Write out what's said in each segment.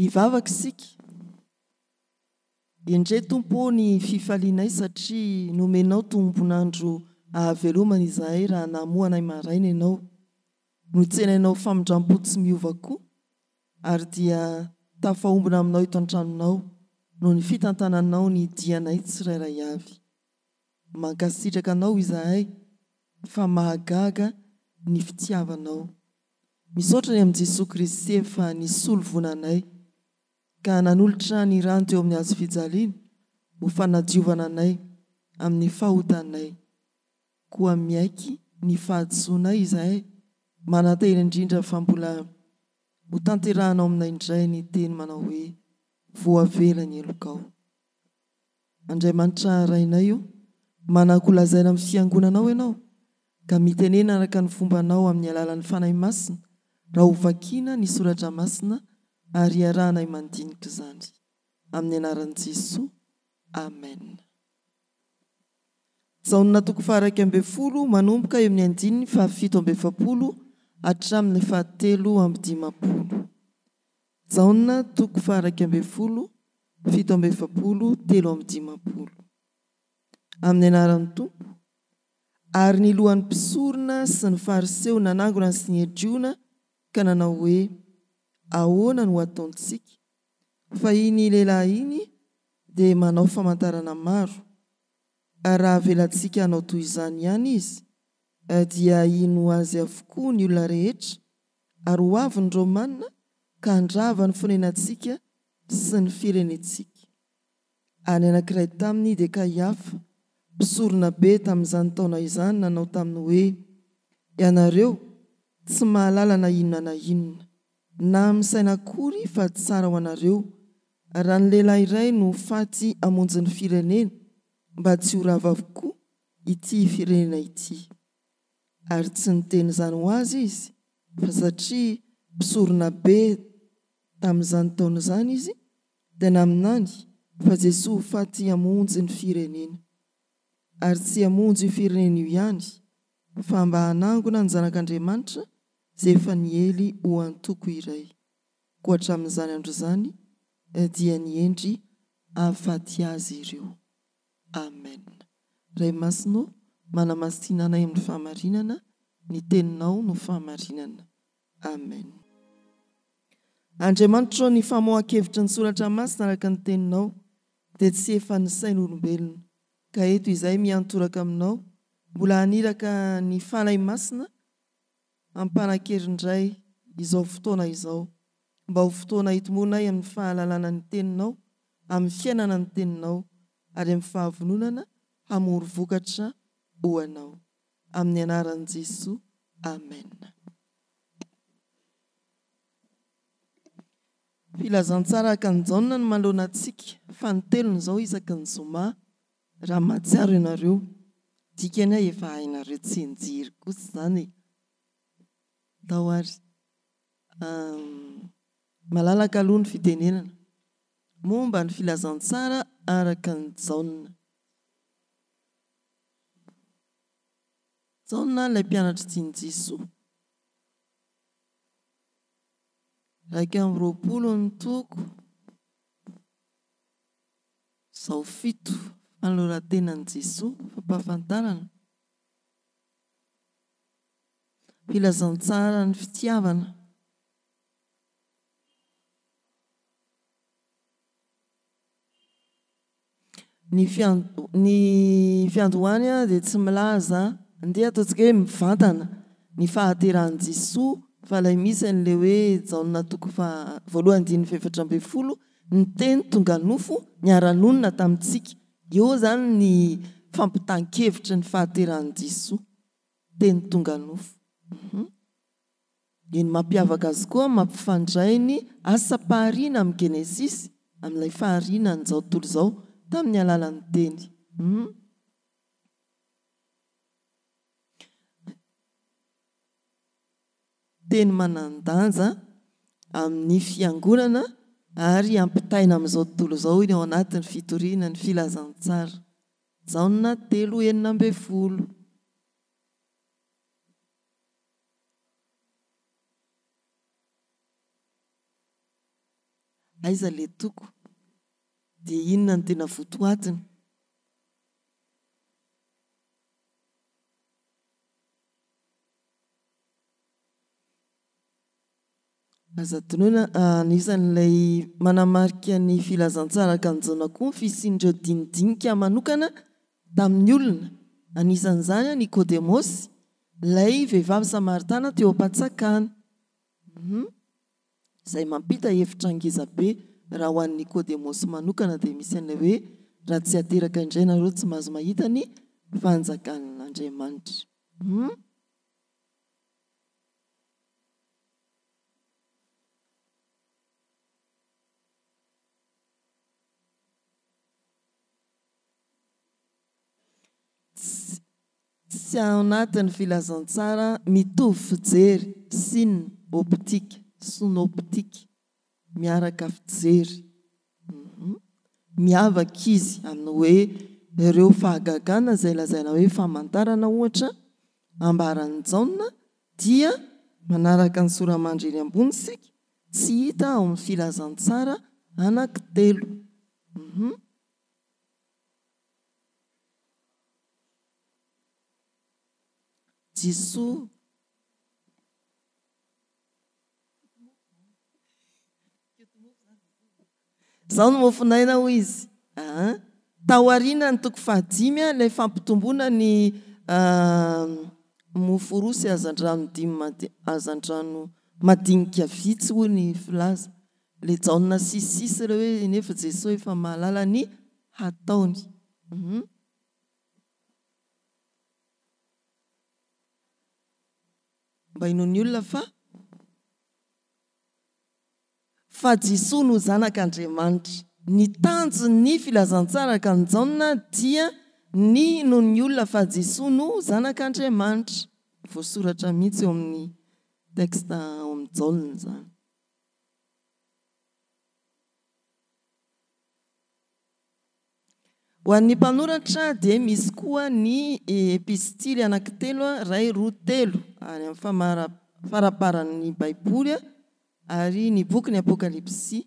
Hivavaka isika. Endrey Tompo ô ny fifalianay satria nomenao tombon'andro ahavelomana izahay raha namoha anay maraina Ianao. Notsenainao famindrampo tsy miova koa ary dia tafaombona aminao eto an-tranonao noho ny fitantananao ny dianay tsirairay avy. Mankasitraka Anao izahay fa mahagaga ny fitiavanao. Misaotra ny amin'i Jesoa Kristy efa nisolo voina anay ka nanolotra ny rany teo amin'ny hazo fijaliana ho fanadiovana anay amin'ny fahotanay. Koa miaiky ny fahadisoanay izahay, manantena indrindra fa mbola ho tanterahanao aminay indray ny teny manao hoe, Voavela ny helokao. Andriamanitra Rainay o, manan-kolazaina amin'ny Fiangonanao Ianao, ka mitenena araka ny fombanao amin'ny alalan'ny Fanahy Masina raha ho vakiana ny Soratra Masina ary iarahanay mandinika izany. Amin'ny anaran'i Jesoa. Amen. Jaona toko faha-11 manomboka eo amin'ny andininy faha-47 hatramin'ny faha-53. Jaona toko faha-11, 47, 53. Amin'ny anaran'ny Tompo. Ary ny lohan'ny mpisorona sy ny Fariseo nanangona ny Synedriona ka nanao hoe, Ahoana no hataontsika? Fa iny lehilahy iny dia manao famantarana maro, ary raha avelantsika hanao toy izany ihany izy, dia hino azy avokoa ny olona rehetra, ary ho avy ny Romana ka handrava ny fonenantsika sy ny firenentsika. Ary ny anankiray taminy dia Kaiafa, mpisoronabe tamin'izany taona izany, nanao taminy hoe, Ianareo tsy mahalala na inona na inona, na misaina akory fa tsara ho anareo raha ny lehilahy iray no faty hamonjy ny firenena mba tsy ho rava avokoa ity firenena ity. Ary tsy niteny izany ho azy izy, fa satria mpisoronabe tamin'izany taona izany izy, dia naminany fa Jesoa ho faty hamonjy ny firenena. Ary tsy hamonjy io firenena io ihany, fa mba hanangona ny zanak'Andriamanitra izay efa niely ho antoko iray. Koa hatramin'izany andro izany dia nihendry hahafaty azy ireo. Amen. Ray Masina ô, manamasina anay amin'ny fahamarinana, ny Teninao no fahamarinana. Amen. Andriamanitra ô, ny famoahan-kevitry ny Soratra Masina araka ny Teninao dia tsy efa nisain'olombelona, ka eto izahay miantoraka Aminao, mbola haniraka ny Fanahy Masina hampanan-kery indray izao fotoana izao, mba ho fotoana hitomoanay amin'ny fahalalana ny Teninao, amin'ny fiainana ny Teninao, ary amin'ny fahavononana hamory vokatra ho Anao. Amin'ny anaran'i Jesoa, Amen. Filazantsara araka an'i Jaona no manoloana antsika, fanintelony izao isaky ny zoma, raha mahatsiaro ianareo. Dikany hoe efa hainareo tsianjery kosa izany e! Ndao ary. Malalaka aloha ny fitenenana momba ny filazantsara araka an'i Jaona. Jaona ilay mpianatr'i tian'i Jesoa. 21 ny toko, izao fito, fanoloran-tenan'i Jesoa, fampahafantarana. Filazantsaran'ny fitiavana. Ny ny fiandohany dia tsy milaza, ndeha ataontsika hoe mivantana ny fahaterahan'i Jesoa fa ilay misy an'ilay hoe Jaona toko faha voalohany andininy faha-14, ny teny tonga nofo niara-nonina tamintsika. Eo izany ny fampitan-kevitry ny fahaterahan'i Jesoa, teny tonga nofo. Dia ny mampiavaka azy koa mampifandray ny asam-pahariana amin'ny Genesisy, amin'ilay fahariana an'izao tontolo izao tamin'ny alalan'ny teny. Hum. Teny manan-danja amin'ny fiangonana ary ampitaina amin'izao tontolo izao iny ao anatin'ny fitoriana ny filazantsara. Jaona telo 16. Aiza ilay toko? Dia inona no tena votoatiny? Aza adinoina, anisan'ilay manamarika ny filazantsara araka an'i Jaona koa ny fisian'ireo dinidinika manokana tamin'ny olona, anisan'izany Nikodemosy, ilay vehivavy samaritana teo am-patsakana. Izay mampita hevitra ngeza be raha ho an'i Nikodemosy manokana dia misy an'ilay hoe raha tsy ateraka indray nareo tsy mahazo mahita ny fanjakan'Andriamanitra. Tsy ao anatin'ny filazantsara mitovy fijery, syn optique, synoptique, miaraka fijery. Miavaka izy amin'ny hoe ireo fahagagana izay lazaina hoe famantarana ohatra ambaran'i Jaona dia manaraka ny sora-mandry eny ambony isika, tsy hita ao amin'ny filazantsara anankitelo. Jesoa. Izao no mofon'aina hoy izy. Aa. Tao aoriana ny toko fahadimy ilay fampitomboana ny mofo roa sy hazandrano dimy hazandrano madinika vitsy hoy ny filaza. Ilay Jaona six six ireo hoe nefa Jesoa efa mahalala ny hataony. Mba hinoan'ny olona fa fa Jesoa no Zanak'Andriamanitra. Ny tanjon'ny filazantsara araka an'i Jaona dia ny hinoan'ny olona fa Jesoa no Zanak'Andriamanitra. Voasoratra mihitsy eo amin'ny texte ao amin'i Jaona izany. Ho an'ny mpanoratra dia misy koa ny epistily anankitelo, iray, roa, telo, any amin'ny faramparan'ny Baiboly ary ny bokin'ny Apokalypsy.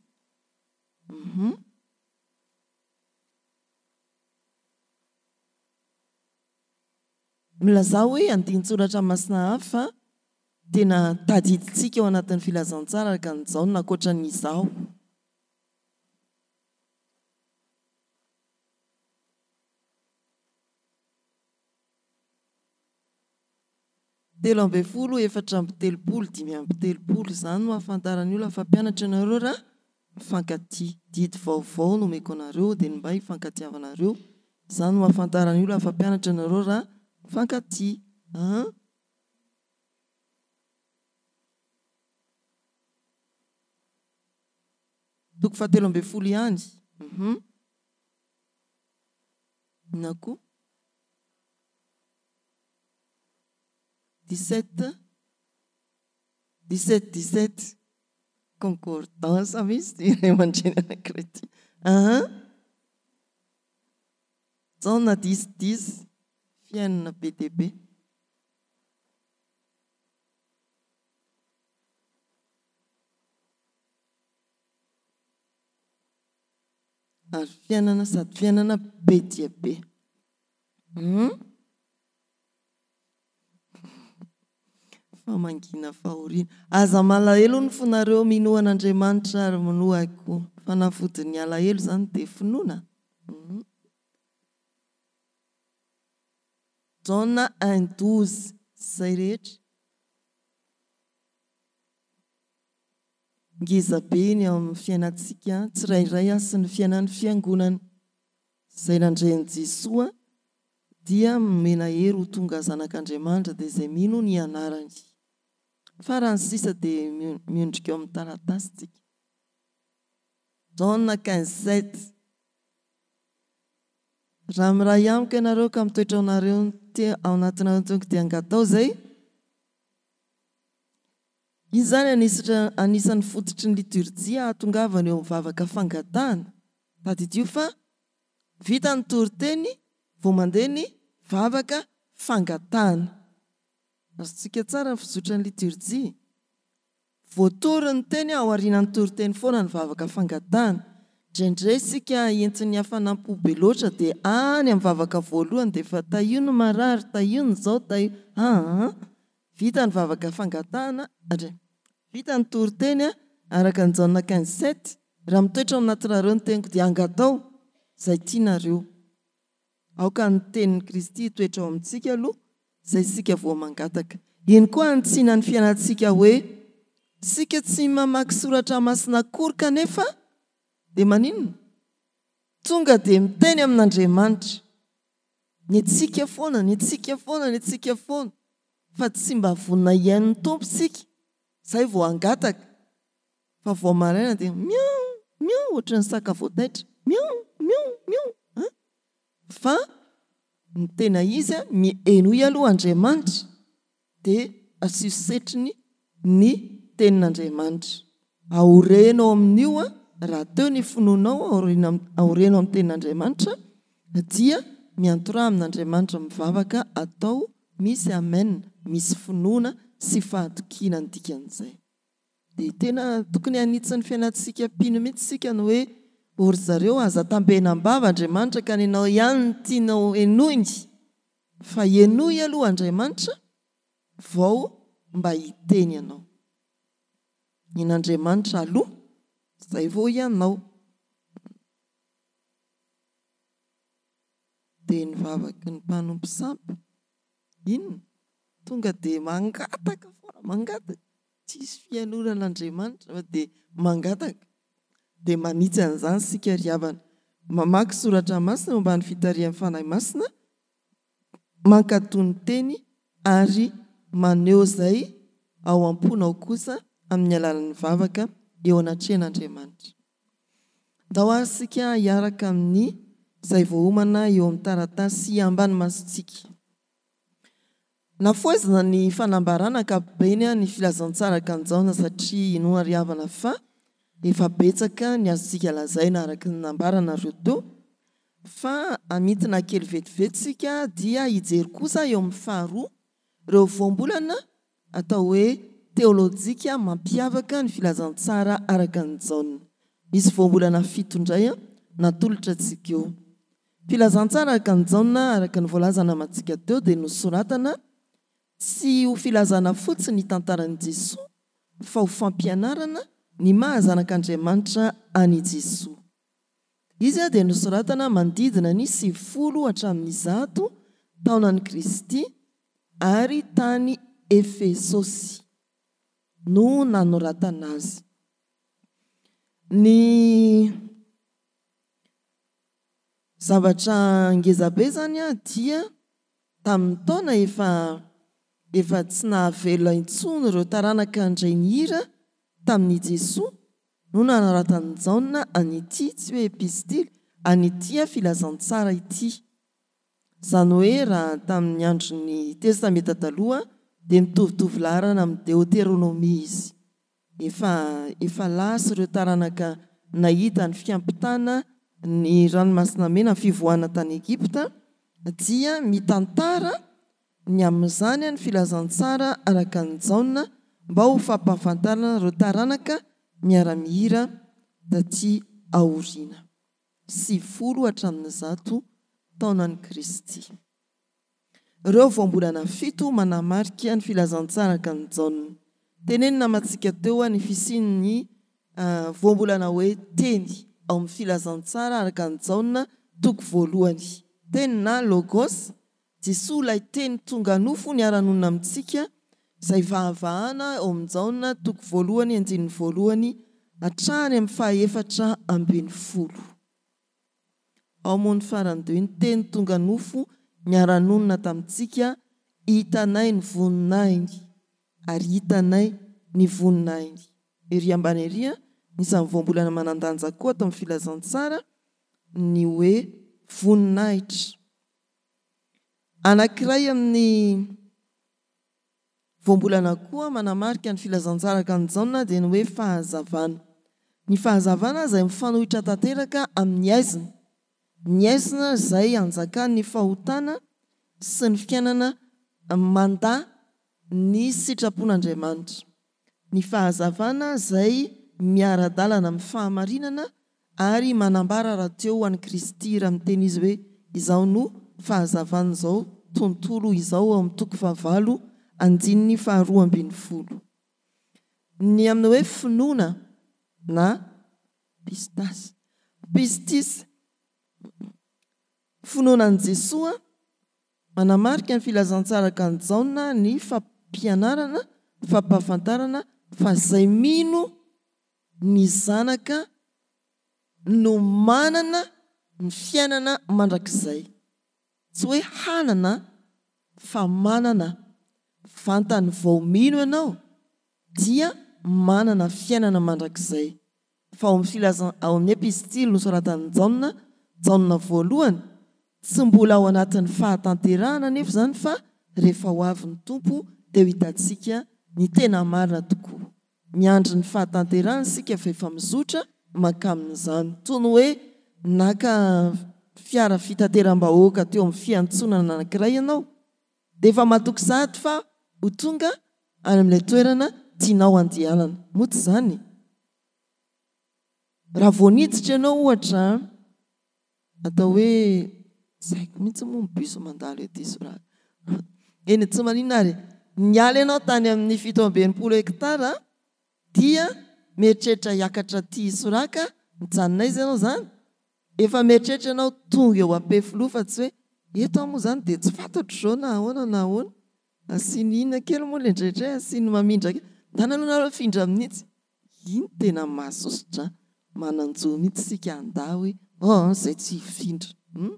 Milazà hoe andinin-tsoratra masina hafa tena tadidintsika ao anatin'ny Filazantsara araka an'i Jaona ankoatra ny Izaho. 13, 34, 35, Izany no ahafantaran'ny olona fa mpianatra ianareo raha mifankatia. Didy vaovao no omeko anareo, dia ny mba hifankatiavanareo. Izany no ahafantaran'ny olona fa mpianatra ianareo raha mifankatia. An. Toko fahatelo ambin'ny folo ihany. Hum. Inona koa? 17, 17, 17. Concordance mihitsy ity ray aman-dreny anankiray ity. Aha. Jaona dix dix. Fihainona be dia be. Ary fiainana sady fiainana be dia be. Hum. Famangiana fahoriana. Aza malahelo ny fonareo, minoa an'Andriamanitra ary minoa ahy koa. Fanafodin'ny alahelo izany dia finoana. Hum. Jaona un 12. Izay rehetra. Ngeza be ny ao amin'ny fiainantsika tsirairay sy ny fiainan'ny Fiangonana. Izay nandre an'i Jesoa dia nomena hery ho tonga zanak'Andriamanitra dia izay mino ny anarany. Farany sisa dia miondrika eo amin'ny taratasintsika. Jaona 15 sept. Raha miray amiko ianareo ka mitoetra ao anareo ao anatinareo ny Tompo dia angatao izay. Izy izany anisatra anisan'ny fototry ny liturjia hahatongavana eo amin'ny vavaka fangatahana. Tadidio fa vita ny toriteny vao mandeha ny vavaka fangatahana. Azontsika tsara ny fizotran'ny liturjia. Voatory ny teny aorianan'ny toriteny foana ny vavaka fangatahana. Indraindray isika entin'ny hafanam-po be loatra dia any amin'ny vavaka voalohany dia efa tahio ny marary, tahio ny izao, tahio. Aa. Vita ny vavaka fangatahana, ary vita ny toriteny araka ny Jaona 15 sept, raha mitoetra ao anatinareo ny teniko dia angataho izay tianareo. Aoka ny tenin'i Kristy hitoetra ao amintsika aloha izay isika vao mangataka. Eny koa hanitsiana ny fiainantsika hoe isika tsy mamaky soratra masina akory kanefa dia maninona? Tonga dia miteny amin'Andriamanitra. Ny antsika foana, ny antsika foana, ny antsika foana. Fa tsy mba vonona hihaino ny Tompo isika izay vao hangataka. Fa vao maraina dia miou miou ohatran'ny saka vao taitra miou miou miou an! Fa ny tena izy an, mihenoy aloha Andriamanitra dia asio setriny ny tenin'Andriamanitra. Aoreno ao amin'io an, raha teo ny finoanao aorena aoreno amin'ny tenin'Andriamanitra dia miantoraha amin'Andriamanitra mivavaka atao misy amen misy finoana sy fahatokiana ny dikan'izay. Dia tena tokony hanitsy ny fiainantsika mpino mihitsy isika ny hoe, ô ry zareo aza tambenam-bava Andriamanitra ka nenao ihany ny tianao henoiny fa henoy aloha Andriamanitra vao mba hiteny ianao. Nen'Andriamanitra aloha zay vao ianao. Dia ny vavaky ny mpanompo sampy inona? Tonga dia mangataka foana, mangataka. Tsisy fihainoana an'Andriamanitra fa dia mangataka. Dia manitsy an'izany isika ry havana. Mamaky soratra masina eo ambany fitarihan'ny Fanahy Masina, mankatò ny teny ary maneho izay ao am-ponao kosa amin'ny alalan'ny vavaka eo anatrehan'Andriamanitra. Ndao ary isika hiaraka amin'ny izay voaomana eo amin'ny taratasy ambany masontsika. Nafohezina ny fanambarana ankapobeny ny filazantsara kanjaona satria inoana ry havana fa efa betsaka ny azontsika lazaina araka ny nambaranareo teo fa hamintina kely vetivety isika dia hijery kosa eo amin'ny faharoa ireo voambolana atao hoe teolojika mampiavaka ny filazantsara araka an'i Jaona. Misy voambolana fito indray natolotra antsika eo. Filazantsara araka an'i Jaona araka ny voalaza namantsika teo dia nosoratana tsy ho filazana fotsiny ny tantaran'i Jesoa fa ho fampianarana ny maha zanak'Andriamanitra an'i Jesoa. Izy dia nosoratana manodidina ny 90 hatramin'ny 100 taonan'i Kristy ary tany Efesosy no nanoratana azy. Ny zavatra ngezabe izany dia tamin'ny taona efa efa tsy nahavelona intsony ireo taranaka handray ny hira tamin'i Jesoa no nanoratan'i Jaona an'ity, tsy hoe epistily, an'ity filazantsara ity. Izany hoe raha tamin'ny andron'ny Testamenta Taloha dia mitovitovy laharana amin'ny Deoteronomia izy. Efa efa lasa ireo taranaka nahita ny fiampitana ny Ranomasina Mena, ny fivoahana tany Egypta, dia mitantara ny amin'izany ny filazantsara araka an'i Jaona mba ho fampahafantarana ireo taranaka miara-mihira taty aoriana. 90 hatramin'ny 100 taonan'i Kristy. Ireo voambolana fito manamarika ny filazantsara araka an'i Jaona. Tenenina namantsika teo ny fisian'ny voambolana hoe teny ao amin'ny filazantsara araka an'i Jaona toko voalohany. Teny na logos Jesoa ilay Teny tonga nofo niara-nonina amintsika, izay vahavahana ao amin'ny Jaona toko voalohany andininy voalohany hatrany amin'ny fahaefatra 18. Ao moa ny farany dia hoe ny Teny tonga nofo niara-nonina tamintsika, hitanay ny voninahiny ary hitanay ny voninahiny. Ery ambany ery, anisan'ny voambolana manan-danja koa ato amin'ny filazantsara ny hoe voninahitra. Anankiray amin'ny voambolana koa manamarika ny filazantsara araka an'i Jaona dia ny hoe fahazavana. Ny fahazavana izay mifanohitra tanteraka amin'ny haizina. Ny haizina izay anjakan'ny fahotana sy ny fiainana mandà ny sitrapon'Andriamanitra. Ny fahazavana izay miara-dalana amin'ny fahamarinana ary manambara rahateo an'i Kristy raha miteny Izy hoe, Izaho no fahazavan'izao tontolo izao ao amin'ny toko fahavalo andininy faharoa ambinifolo. Ny amin'ny hoe finoana na pistas, pistis, finoana an'i Jesoa, manamarika ny filazantsara araka an'i Jaona ny fampianarana, fampahafantarana fa izay mino ny Zanaka no manana ny fiainana mandrakizay. Tsy hoe hanana fa manana. Vantany vao mino ianao dia manana fiainana mandrakizay. Fa ao amin'ny filazan ao amin'ny epistily nosoratan'i Jaona, Jaona voalohany, tsy mbola ao anatin'ny fahatanterahana anefa izany fa rehefa ho avy ny Tompo dia ho hitantsika ny tena marina tokoa. Miandry ny fahatanterahany isika fa efa mizotra mankamin'izany. Toy ny hoe naka fiara fitateram-bahoaka teo amin'ny fiantsonana anankiray ianao, dia efa matoky sahady fa ho tonga any amin'ilay toerana tianao handehanana. Moa tsy izany? Raha vao niditra ianao ohatra, atao hoe, tsy haiko mihitsy moa ny bus mandalo ety Isoraka. Eny, tsy maninona ary e. Niala ianao tany amin'ny 67 hectares dia mieritreritra hiakatra aty Isoraka, mijanona aiza ianao izany? Efa mieritreritra ianao tonga eo Ampefiloha fa tsy hoe eto aho moa izany dia tsy fantatro izao na ahoana na ahoana. Asiany inona kely moa ilay indraindray asiany mamindra kely. Ndana aloha nareo afindra amin'itsy. Iny tena mahasosotra an! Manan-jo mihitsy isika handà hoe aa izay tsy hifindra. Hum?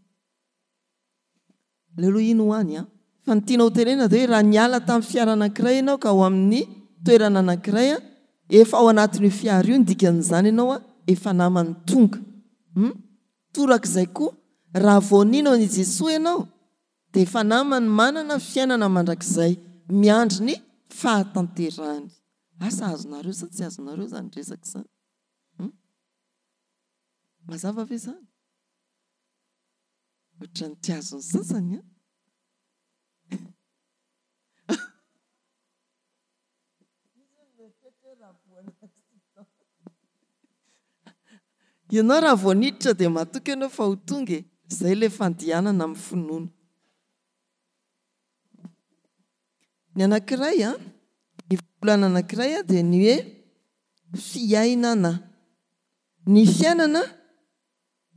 Aleo aloha iny ho any an! Fa ny tiana ho tenenina dia hoe raha niala tamin'ny fiara anankiray ianao ka ho amin'ny toerana anankiray an, efa ao anatin'io fiara io ny dikan'izany ianao an, efa naman'ny tonga. Hum? Torak'izay koa, raha vao nino an'i Jesoa ianao dia efa naman'ny manana fiainana mandrakizay, miandry ny fahatanterahany. Asa azonareo sa tsy azonareo izany resaka izany? Hum? Mazava ve izany? Ohatran'ny tsy azon'ny sasany an! Ianao raha vao niditra dia matoky ianao fa ho tonga e! Izay ilay fandihanana amin'ny finoana. Ny anankiray an, ny volana anankiray an dia ny hoe fiainana. Ny fiainana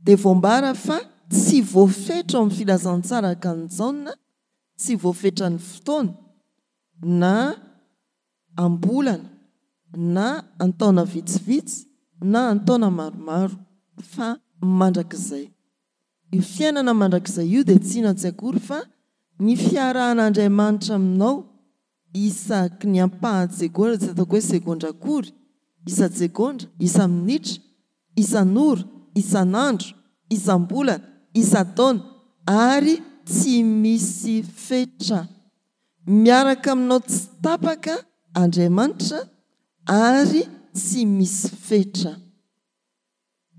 dia voambara fa tsy voafetra ao amin'ny filazantsara araka an'i Jaona, tsy voafetran'ny fotoana, na am-bolana, na an-taona vitsivitsy, na an-taona maromaro, fa mandrakizay. Io fiainana mandrakizay io dia tsy inona tsy akory fa ny fiarahan'Andriamanitra aminao isaky ny ampahan-tsegondra, tsy ataoko hoe segondra akory, isa-tsegondra, isa-minitra, isan'ora, isan'andro, isam-bolana, isan-taona, ary tsy misy fetra. Miaraka aminao tsy tapaka Andriamanitra ary tsy misy fetra.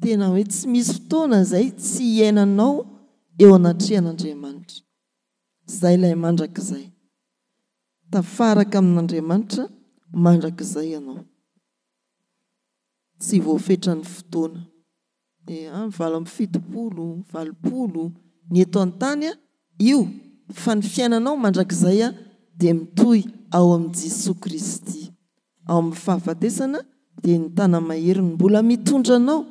Tena hoe tsy misy fotoana izay tsy hiainanao eo anatrehan'Andriamanitra. Izay ilay mandrakizay. Tafaraka amin'Andriamanitra mandrakizay ianao. Tsy voafetran'ny fotoana. Dia 78, 80, ny eto an-tany io fa ny fiainanao mandrakizay dia mitohy ao amin'i Jesoa Kristy. Ao amin'ny fahafatesana dia ny tana-mahery no mbola mitondra anao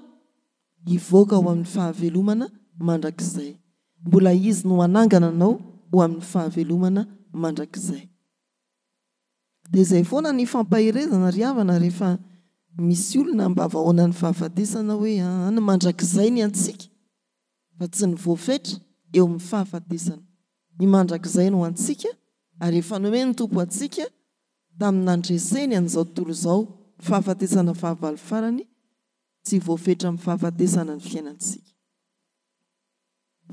hivoaka ho amin'ny fahavelomana mandrakizay. Mbola Izy no hanangana anao ho amin'ny fahavelomana mandrakizay. Dia izay foana ny fampaherezana ry havana rehefa misy olona ambavahaonan'ny fahafatesana hoe aa ny mandrakizay ny antsika fa tsy ny voafetra eo amin'ny fahafatesana. Ny mandrakizay no antsika ary efa nomen'ny Tompo antsika tamin'ny nandreseny an'izao tontolo izao, fahafatesana fahavalo farany, tsy voafetra amin'ny fahafatesana ny fiainantsika.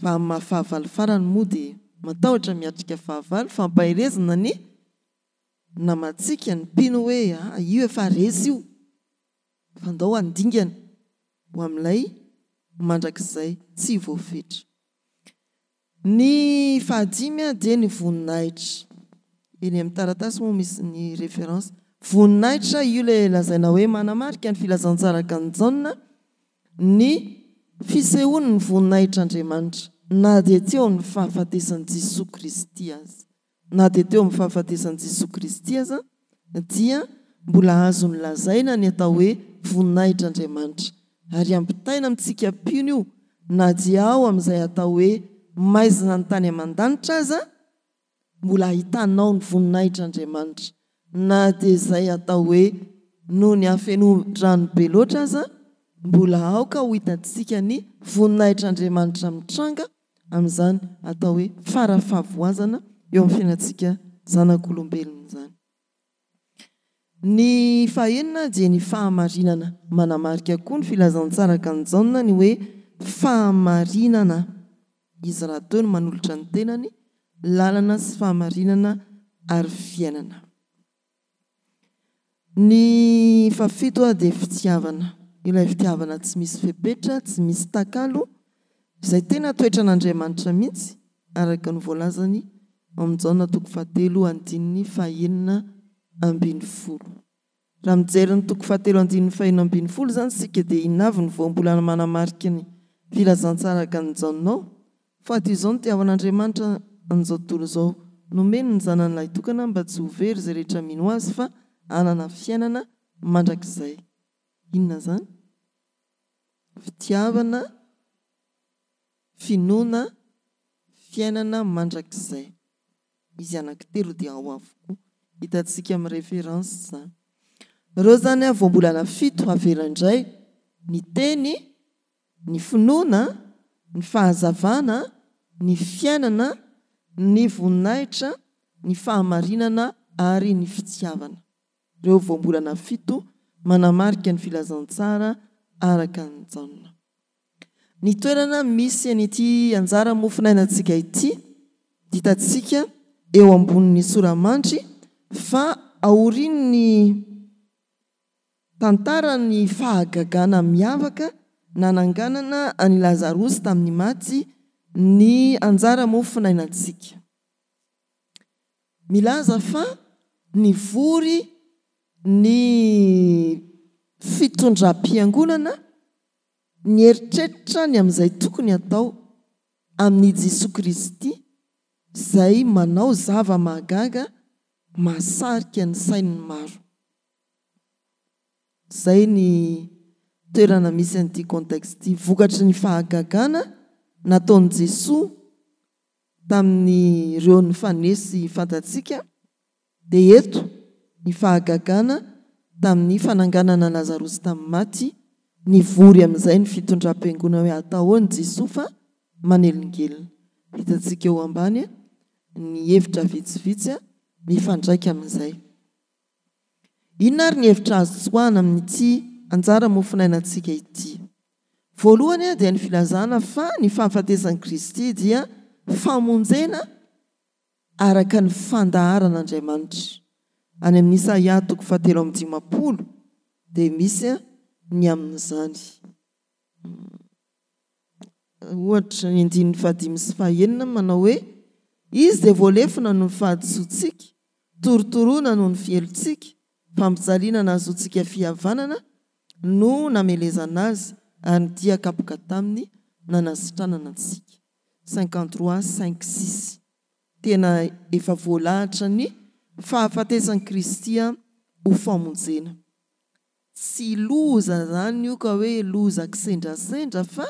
Fa amin'ny maha fahavalo farany moa dia matahotra miatrika fahavalo, fampaherezana ny namantsika, ny mpino hoe ah io efa resy io fa ndao handingana ho amin'ilay mandrakizay tsy voafetra. Ny fahadimy dia ny voninahitra. Eny amin'ny taratasy moa misy ny référence. Voninahitra, io ilay lazaina hoe manamarika ny filazantsara araka an'i Jaona, ny fisehoan'ny voninahitr'Andriamanitra na dia teo amin'ny fahafatesan'i Jesoa Kristy aza. Na dia teo amin'ny fahafatesan'i Jesoa Kristy aza dia mbola azo nolazaina ny atao hoe voninahitr'Andriamanitra, ary ampitaina amintsika mpino io na dia ao amin'izay atao hoe maizina ny tany aman-danitra aza, mbola ahitanao ny voninahitr'Andriamanitra, na dia izay atao hoe noho ny hafenoan-drano be loatra aza, mbola aoka ho hitantsika ny voninahitr'Andriamanitra mitranga amin'izany atao hoe fara-fahavoazana eo amin'ny fiainantsika zanak'olombelona izany. Ny fahenina dia ny fahamarinana. Manamarika koa ny filazantsara araka an'i Jaona ny hoe fahamarinana. Izy rahateo no manolotra ny tenany, lalana sy fahamarinana ary fiainana. Ny fahafito dia fitiavana. Ilay fitiavana tsy misy fepetra, tsy misy takalo, izay tena toetran'Andriamanitra mihitsy, araka ny voalazany ao amin'ny Jaona toko fahatelo andininy fahenina ambin'ny folo. Raha mijery ny toko fahatelo andininy fahenina ambin'ny folo izany isika dia inona avy ny voambolana manamarika ny filazantsara araka an'i Jaona ao? Fa toy izao no nitiavan'Andriamanitra an'izao tontolo izao, nomeny ny Zanany lahitokana mba tsy ho very izay rehetra mino Azy fa hanana fiainana mandrakizay. Inona izany? Fitiavana, finoana, fiainana mandrakizay. Izy anankitelo dia ao avokoa. Hitantsika amin'ny référence izany. Ireo izany voambolana fito avela indray, ny teny, ny finoana, ny fahazavana, ny fiainana, ny voninahitra, ny fahamarinana ary ny fitiavana. Ireo voambolana fito manamarika ny filazantsara araka an'i Jaona. Ny toerana misy an'ity anjara mofonainantsika ity hitantsika eo ambonin'ny sora-mandry fa aorian'ny tantaran'ny fahagagana miavaka nananganana an'i Lazarosy tamin'ny maty ny anjara mofonainantsika. Milaza fa nivory ny fitondram-piangonana Nieritreritra ny amin'izay tokony hatao amin'i Jesoa Kristy izay manao zava-mahagaga mahasarika ny sain'ny maro. Izay ny toerana misy an'ity contexte ity. Vokatry ny fahagagana nataon'i Jesoa tamin'ireo nifanesy fantatsika Dia eto ny fahagagana tamin'ny fananganana Lazarosy tamin'ny maty, nivory amin'izay ny fitondram-piangonana hoe atahoany Jesoa fa manelingelina. Hitantsika eo ambany ny hevitra vitsivitsy mifandraika amin'izay. Inona ary ny hevitra azo tsoahana amin'ity anjara mofonainantsika ity? Voalohany dia ny filazana fa ny fahafatesan'i Kristy dia famonjena araka ny fandaharan'Andriamanitra. Any amin'ny Isaia toko fahatelo amby dimampolo dia misy ny amin'izany. Ohatra, ny andininy fahadimy sy fahenina manao hoe, Izy dia voalefona noho ny fahadisoantsika, torotoroina noho ny fihelotsika, fampijaliana nahazoantsika fihavanana no namelezana azy, ary ny dia kapoka taminy nanasitranana antsika. 53 5 6 Tena efa voalahatra ny fahafatesan'i Kristy ho famonjena. Tsy loza izany io ka hoe loza kisendrasendra fa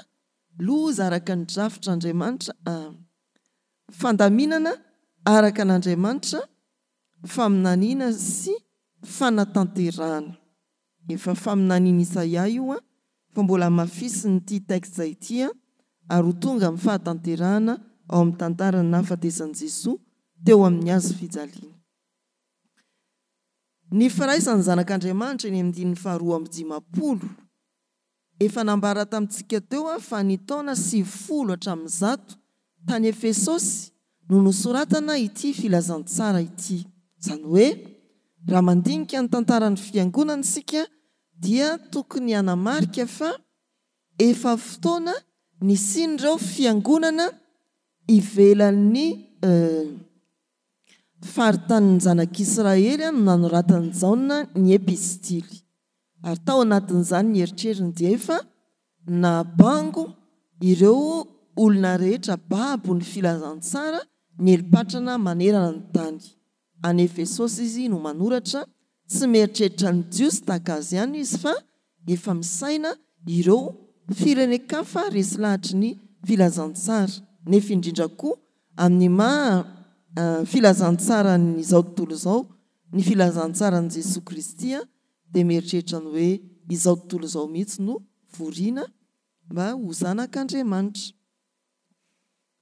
loza araka ny drafitr'Andriamanitra, fandaminana araka an'Andriamanitra, faminaniana sy fanatanterahana. Efa faminanian'i Isaia io an, fa mbola hamafisin'ity texte ity an, ary ho tonga amin'ny fahatanterahana ao amin'ny tantaran'ny nahafatesan'i Jesoa teo amin'ny hazo fijaliana. Ny firaisan'ny zanak'Andriamanitra eny amin'ny andininy faharoa amby dimampolo. Efa nambara tamintsika teo fa ny taona 90 hatramin'ny 100 tany Efesosy no nosoratana ity filazantsara ity. Izany hoe, raha mandinika ny tantaran'ny Fiangonana isika dia tokony hanamarika fa efa fotoana nisian'ireo fiangonana ivelan'ny. faritanin'ny zanak'Israely no nanoratan'i Jaona ny epistily. Ary tao anatin'izany ny eritreriny dia efa nahabango ireo olona rehetra babo ny filazantsara nieli-patrana manerana ny tany. Any Efesosy izy no manoratra, tsy mieritreritra ny Jiosy tahaka azy ihany izy fa efa misaina ireo firenen-kafa resy lahatry ny filazantsara, nefa indrindra koa amin'ny maha filazantsaran'izao tontolo izao ny filazantsaran'i Jesoa Kristy dia mieritreritra ny hoe izao tontolo izao mihitsy no vorina mba ho zanak'Andriamanitra.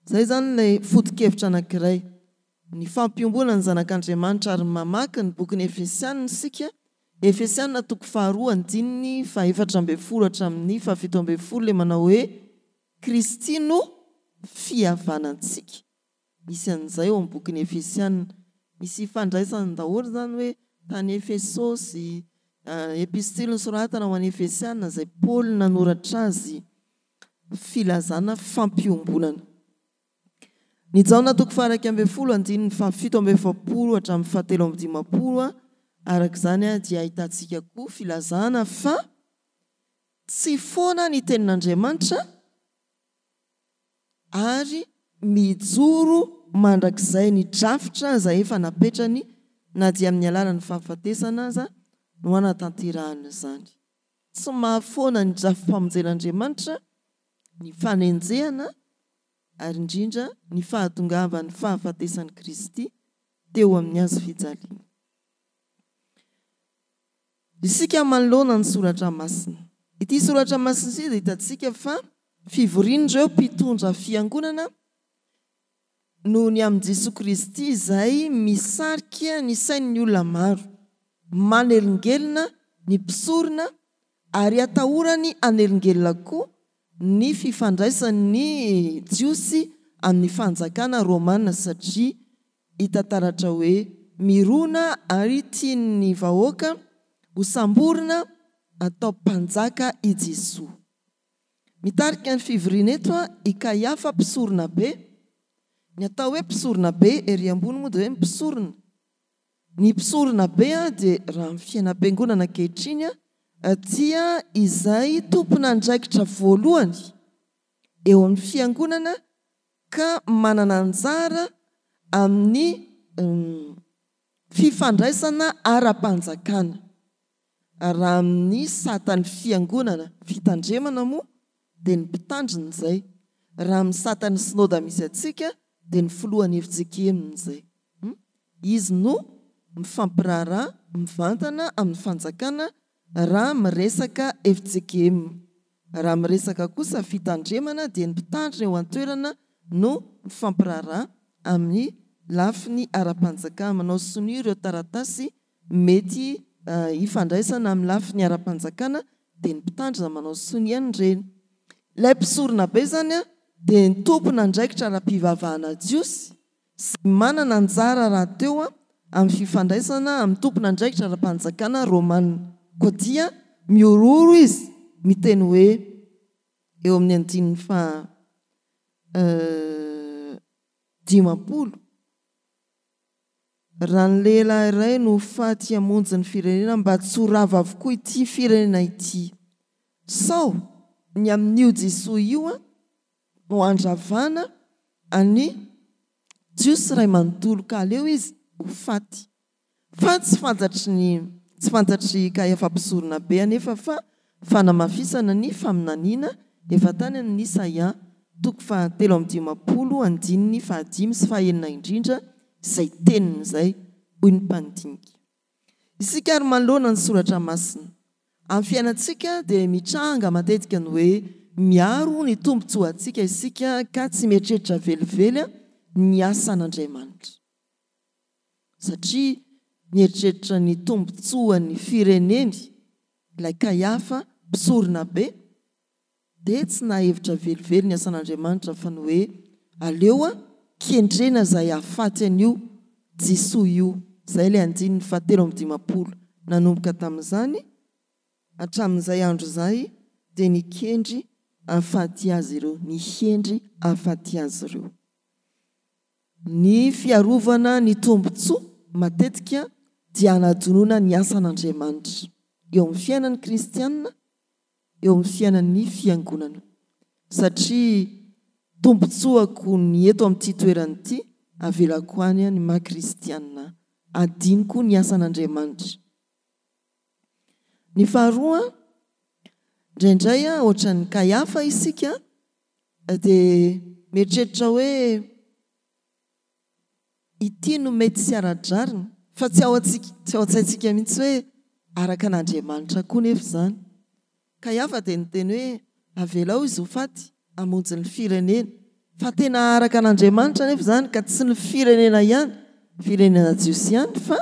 Izay izany ilay foto-kevitra anankiray. Ny fampiombonana ny zanak'Andriamanitra ary mamaky ny bokin'ny Efesiana isika, Efesiana toko faharoa andininy faha-14 hatramin'ny faha-17 ilay manao hoe Kristy no fihavanantsika. Misy an'izay ao amin'ny bokin'ny Efesiana. Misy ifandraisany daholo izany hoe tany Efesosy, epistily nosoratana ho an'ny Efesiana izay Paoly nanoratra azy, filazana fampiombonana. Ny Jaona toko faha-11 andininy faha-47 hatramin'ny faha-53 araka izany dia ahitantsika koa filazana fa tsy foana ny tenin'Andriamanitra, ary mijoro mandrakizay ny drafitra izay efa napetrany na dia amin'ny alalan'ny fahafatesana aza no hanatanterahana izany. Tsy mahafoana ny drafi-pamonjen'Andriamanitra ny fanenjehana ary indrindra ny fahatongavan'ny fahafatesan'i Kristy teo amin'ny hazo fijaliana. Isika manoloana ny soratra masina. Ity soratra masina ity dia hitantsika fa fivorian'ireo mpitondra fiangonana noho ny amin'i Jesoa Kristy izay misarika ny sain'ny olona maro, manelingelina ny mpisorona ary atahorany hanelingelina koa ny fifandraisan'ny Jiosy amin'ny fanjakana Romana satria hita taratra hoe mirona ary tian'ny vahoaka ho samborina atao mpanjaka i Jesoa. Mitarika ny fivoriana eto i Kaiafa mpisoronabe. Ny atao hoe mpisoronabe ery ambony moa dia hoe mpisorona. Ny mpisoronabe dia raha ny fiainam-piangonana ankehitriny dia izay tompon'andraikitra voalohany eo amin'ny fiangonana ka manana anjara amin'ny fifandraisana ara-panjakana. Raha amin'ny satan'ny fiangonana fitandremana moa dia ny mpitandrina izay, raha amin'ny satan'ny synoda misy antsika dia ny filohan'ny fjkm izay. Izy no mifampiraharaha mivantana amin'ny fanjakana raha miresaka fjkm. Raha miresaka kosa fitandremana dia ny mpitandrina eo an-toerana no mifampiraharaha amin'ny lafiny ara-panjakana, manao sonia ireo taratasy mety hifandraisana amin'ny lafiny ara-panjakana dia ny mpitandrina manao sonia an'ireny. Ilay mpisoronabe izany dia ny tompon'andraikitra ara-pivavahana jiosy sy manana anjara rahateo amin'ny fifandraisana amin'ny tompon'andraikitra ara-panjakana romana. Koa dia mihorohoro izy miteny hoe eo amin'ny andininy faha 50, Raha ny lehilahy iray no ho faty hamonjy ny firenena mba tsy ho rava avokoa ity firenena ity. Sao ny amin'io Jesoa io no handravana an'i Jiosy iray manontolo ka aleo izy ho faty. Fa tsy fantatry ny tsy fantatr'i Kaiafa mpisoronabe anefa fa fanamafisana ny faminaniana efa tany amin'ny Isaia toko faha 53 andininy faha dimy sy faha enina indrindra izay teniny izay, hoy ny mpandinika. Isika ary manoloana ny soratra masina. Amin'ny fiainantsika dia mitranga matetika ny hoe miaro ny tombontsoantsika isika ka tsy mieritreritra velively ny asan'Andriamanitra. Satria nieritreritra ny tombontsoan'ny fireneny ilay Kaiafa mpisoronabe, dia tsy nahevitra velively ny asan'Andriamanitra fa ny hoe aleo kendrena izay hahafaty an'io Jesoa io, izay ilay andininy faha 53, nanomboka tamin'izany hatramin'izay andro izay dia nikendry hahafaty azy ireo, nihendry hahafaty azy ireo. Ny fiarovana ny tombontsoa matetika dia hanadinoana ny asan'Andriamanitra eo amin'ny fiainan'ny kristiana, eo amin'ny fiainan'ny fiangonana. Satria tombontsoako ny eto amin'ity toerana ity, avelako any ny maha kristiana ahy. Adinoko ny asan'Andriamanitra. Ny faharoa, indraindray ohatran'ny Kaiafa isika dia mieritreritra hoe ity no mety sy ara-drariny, fa tsy ao antsika, tsy ao an-tsaintsika mihitsy hoe araka an'Andriamanitra koa nefa izany. Kaiafa dia niteny hoe avelao izy ho faty hamonjy ny firenena. Fa tena araka an'Andriamanitra anefa izany ka tsy ny firenena ihany, firenena jiosy ihany fa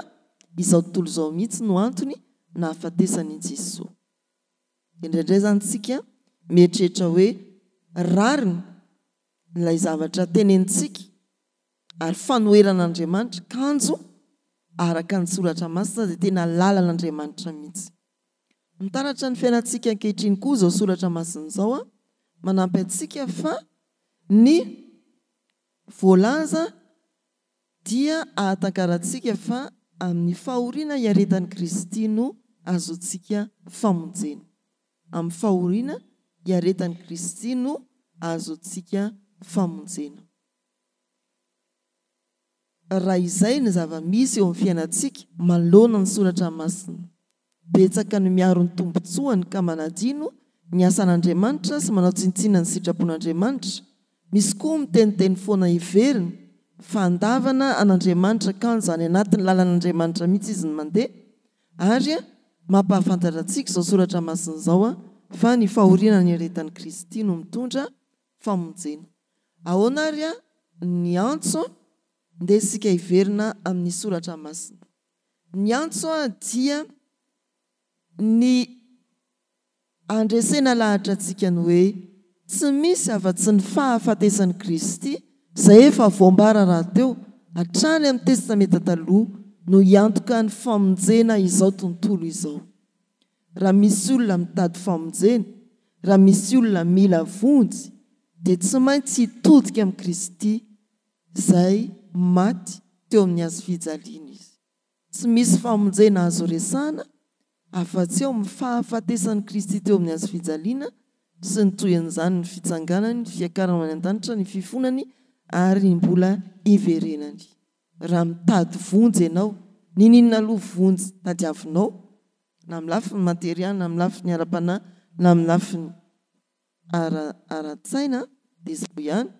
izao tontolo izao mihitsy no antony nahafatesan'i Jesoa. Indraindray izany isika mieritreritra hoe rariny ilay zavatra tenenintsika ary fanoherana an'Andriamanitra kanjo araka ny soratra masina dia tena lalan'Andriamanitra mihitsy. Mitaratra ny fiainantsika ankehitriny koa izao soratra masina izao manampy antsika fa ny voalaza dia ahatakarantsika fa amin'ny fahoriana iaretan'i Kristy no ahazoantsika famonjena. Amin'ny fahoriana iaretan'i Kristy no ahazoantsika famonjena. Raha izay ny zava-misy eo amin'ny fiainantsika manoloana ny soratra masina, Betsaka ny miaro ny tombontsoany ka manadino ny asan'Andriamanitra sy manao tsinontsinona ny sitrapon'Andriamanitra. Misy koa miteniteny foana heveriny fa handavana an'Andriamanitra kanjo any anatin'ny lalan'Andriamanitra mihitsy izy no mandeha ary mampahafantatra antsika izao soratra masina izao fa ny fahoriana niaretan'i Kristy no mitondra famonjena. Ahoana ary ny antso? Ndeha isika hiverina amin'ny soratra masina. Ny antso dia ny handresena lahatra antsika ny hoe tsy misy afa-tsy ny fahafatesan'i Kristy, izay efa voambara rahateo hatrany amin'ny Testamenta Taloha, no hiantoka ny famonjena izao tontolo izao. Raha misy olona mitady famonjena, raha misy olona mila vonjy, dia tsy maintsy hitodika amin'i Kristy izay maty teo amin'ny hazofijaliana izy. Tsy misy famonjena azo resahana afa-tsy eo amin'ny fahafatesan'i Kristy teo amin'ny hazofijaliana sy ny tohin'izany, ny fitsanganany, ny fiakarany ho any an-danitra, ny fifonany ary ny mbola hiverenany. Raha mitady vonjy ianao, n'inon'inona aloha vonjy tadiavinao, na amin'ny lafiny materialy, na amin'ny lafiny ara-panahy, na amin'ny lafiny ara ara-tsaina dia izao ihany,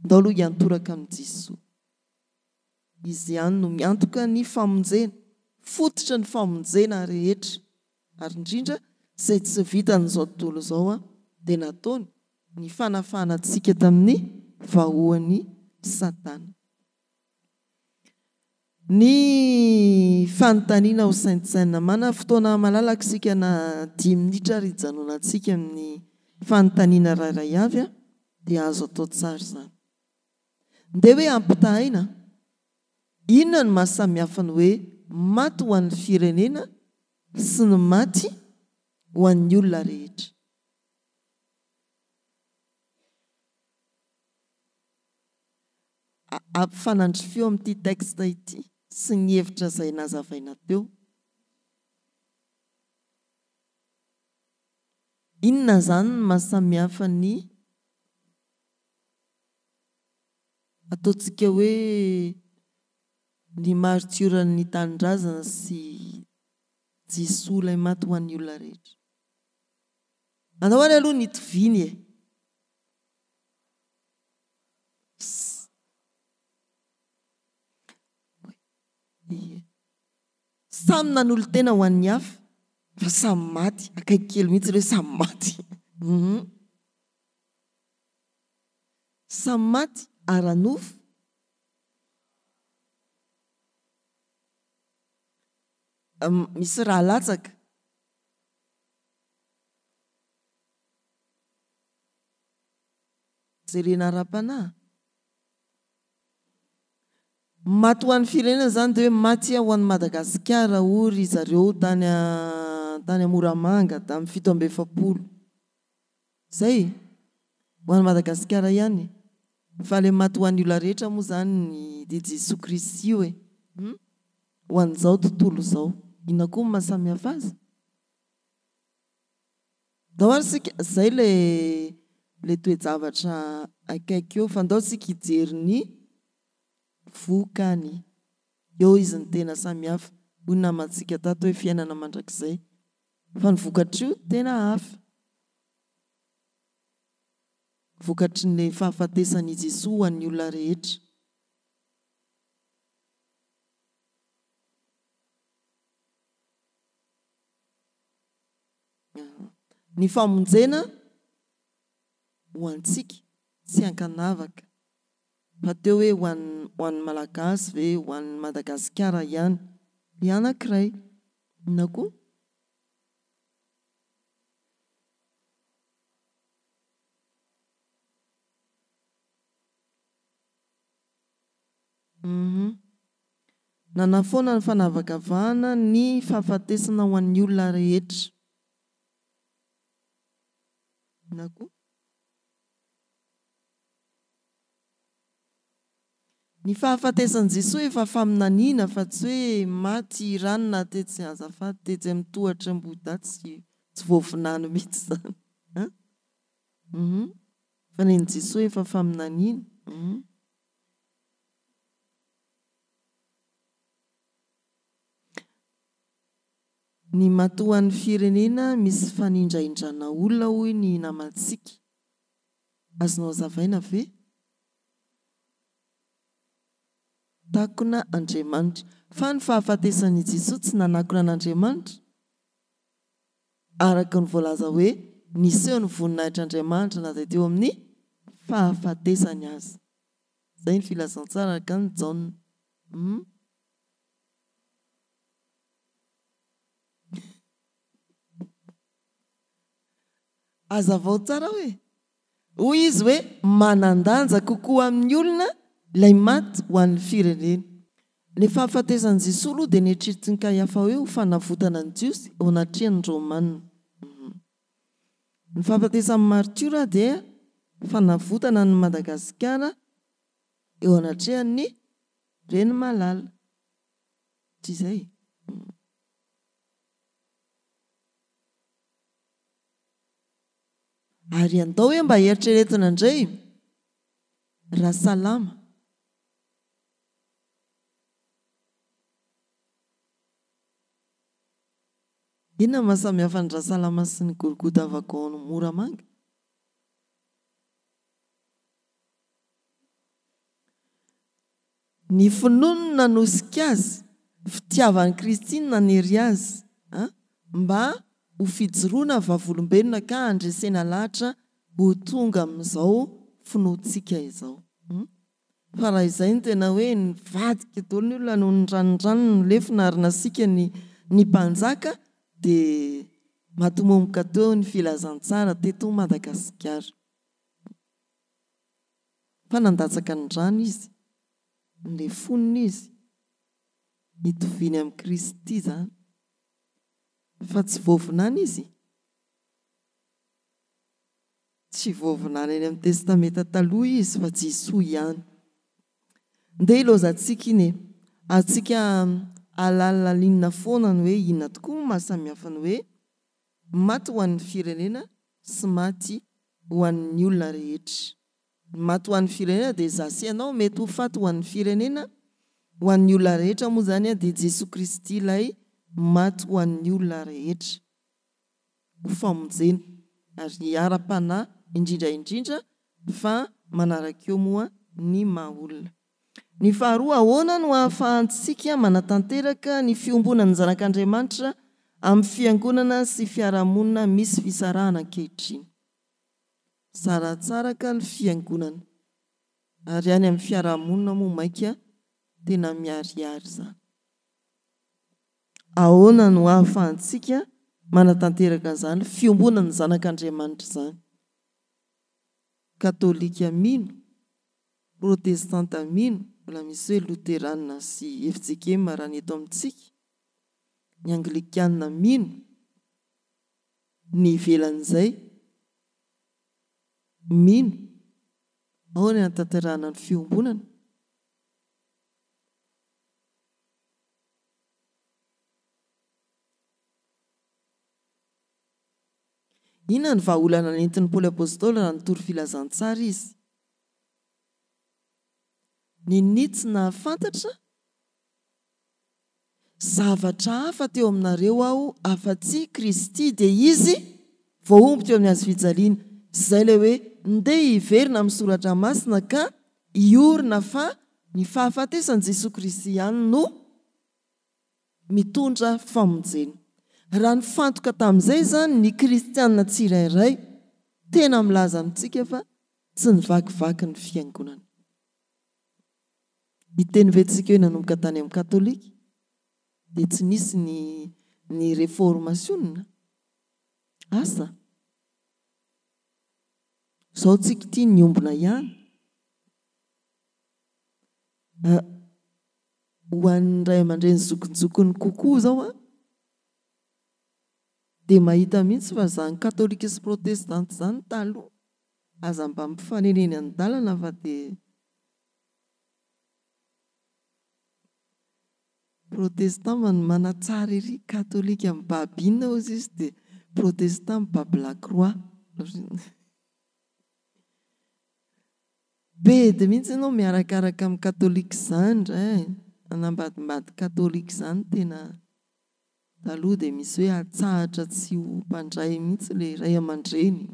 ndao aloha hiantoraka amin'i Jesoa. Izy ihany no miantoka ny famonjena, fototry ny famonjena rehetra, ary indrindra izay tsy vitan'izao tontolo izao dia nataony ny fanafahana antsika tamin'ny vahoan'i Satana. Ny fanontaniana ho saintsainina. Manana fotoana malalaka isika na dimy minitra ary hijanonantsika amin'ny fanontaniana rairay avy dia azo atao tsara izany. Ndeha hoe ampitahaina, inona no maha samihafa ny hoe maty ho an'ny firenena sy ny maty ho an'ny olona rehetra? Ampifanandrifio amin'ity texte ity sy ny hevitra izay nazavaina teo. Inona izany no maha samihafa ny ataontsika hoe ny maritioran'ny tanindrazana sy Jesoa ilay maty ho an'ny olona rehetra? Andao ary aloha ny itoviany e! Samy nanolo-tena ho an'ny hafa fa samy maty, akaiky kely mihitsy ilay hoe samy maty. Samy maty ara-nofo. Misy rà latsaka. Jerena ara-panahy. Maty ho an'ny firenena izany dia hoe maty ho an'i Madagasikara hoy ry zareo tany tany Moramanga tamin'ny 47. Izay e! Ho an'i Madagasikara ihany. Fa le maty ho an'ny olona rehetra moa zany ny dia Jesoa Kristy io e! Hum? Ho an'izao tontolo izao. Inona koa no maha samy hafa azy? Ndao ary isika, zay le le toe-javatra akaiky eo fa ndao isika hijery ny vokany. Eo izy no tena samy hafa. Hoy ny namantsika tato hoe fiainana mandrakizay. Fa ny vokatr'io tena hafa. Vokatry ny fahafatesan' i Jesoa ho an'ny olona rehetra. Ny famonjena ho antsika tsy ankanavaka fa teo hoe ho an'ny ho an'ny Malagasy ve, ho an'ny Madagasikara ihany. Ny anankiray. Inona koa? Humm. Nanafoana ny fanavakavahana ny fahafatesana ho an'ny olona rehetra. Na koa. Ny fahafatesan'i Jesoa efa faminaniana fa tsy hoe maty i ranona tetsy azafady tetsy amin'ny tohatra Ambohidahy tsy tsy voavinany mihitsy izany an! Humm. Fa nen'i Jesoa efa faminaniana. Humm. Ny matoan'ny firenena misy fanindraindrana olona hoy ny namantsika. Azonao azavaina ve? Takona Andriamanitra. Fa ny fahafatesan'i Jesoa tsy nanakona an'Andriamanitra? Araka ny voalaza hoe niseho ny voninahitr'Andriamanitra na dia teo amin'ny fahafatesany aza. Izay ny filazantsara araka an'i Jaona. Hum. Hazavao tsara hoe. Hoy izy hoe manan-danja kokoa amin'ny olona ilay maty ho an'ny firenena. Ny fahafatesan'i Jesoa aloha dia neritreretin'i Kaiafa hoe ho fanavotana ny Jiosy eo anatrehan'ny Romana. Ny fahafatesan'ny martiora dia fanavotana an'i Madagasikara eo anatrehan'ny Reny malala. Tsy izay? Ary andao hoe mba eritreretina indray Rasalama. Inona no mahasamihafa ny Rasalama sy ny Golgotha Wagon Moramanga? Ny finoany no nanosika azy, fitiavan'i Kristy no nanery azy mba ho fijoroana vavolombelona ka handresena lahatra ho tonga amin'izao finoantsika izao. Fa raha izay no tena hoe nivadika daholo ny olona noho ny ranondrano ny lefona ary nasiaka ny ny mpanjaka dia matomomoka teo ny filazantsara teto Madagasikara. Fa nandatsaka ny rany izy, nolefonina izy, nitoviany amin'i Kristy izany. Fa tsy voavinany izy. Tsy voavinany any amin'ny Testamenta Taloha izy fa Jesoa ihany. Ndeha ilaozantsika iny e. Azontsika alalilalinina foana ny hoe inona tokoa no maha samihafa ny hoe maty ho an'ny firenena sy maty ho an'ny olona rehetra. Ny maty ho an'ny firenena dia izaho sy ianao mety ho faty ho an'ny firenena, ho an'ny olona rehetra moa izany dia Jesoa Kristy ilay maty ho an'ny olona rehetra ho famonjena ary ara-panahy indrindra indrindra fa manaraka eo moa ny maha olona. Ny faharoa, ahoana no ahafahantsika manatanteraka ny fiombonan'ny zanak'Andriamanitra amin'ny fiangonana sy fiarahamonina misy fisarahana ankehitriny? Misaratsaraka ny fiangonana, ary any amin'ny fiarahamonina moa mainka tena miharihary izany. Ahoana no ahafahantsika manatanteraka an'izany fiombonan'ny zanak'Andriamanitra izany? Katolika mino Protestanta mino, mbola misy hoe Loterana sy fjkm raha ny eto amintsika, ny Anglikana mino, ny ivelan'izay mino. Ahoana ny hanatanterahana ny fiombonana? Inona ny vahaolana nentin'i Paoly Apostoly raha nitory filazantsara izy? Ninia tsy nahafantatra zavatra hafa teo aminareo aho afa-tsy Kristy, dia Izy voahombo teo amin'ny hazo fijaliana. Izay ilay hoe ndeha hiverina amin'ny Soratra Masina ka hiorina fa ny fahafatesan'i Jesoa Kristy ihany no mitondra famonjena. Raha nifantoka tamin'izay izany ny kristiana tsirairay, tena milaza amintsika fa tsy nivakivaky ny fiangonana. Hiteny ve tsika hoe nanomboka tany amin'ny katolika dia tsy nisy ny ny reformasionina? Asa? Zao tsika ity niombona ihany. Ho an'ny ray aman-dreny zokinjokiny kokoa zao an, dia mahita mihitsy fa zany katolika sy protestanta zany taloha aza mba mifanena eny an-dalana fa dia protestant manatsara ery katolika mibaby inona hozy izy dia protestant mibaby la croix. Bedy mihitsy ianao miarakaraka amin'ny katolika izany ndray e! Hanambadimbady katolika izany tena taloha dia misy hoe atsahatra tsy ho mpandray mihitsy ilay ray aman-dreny.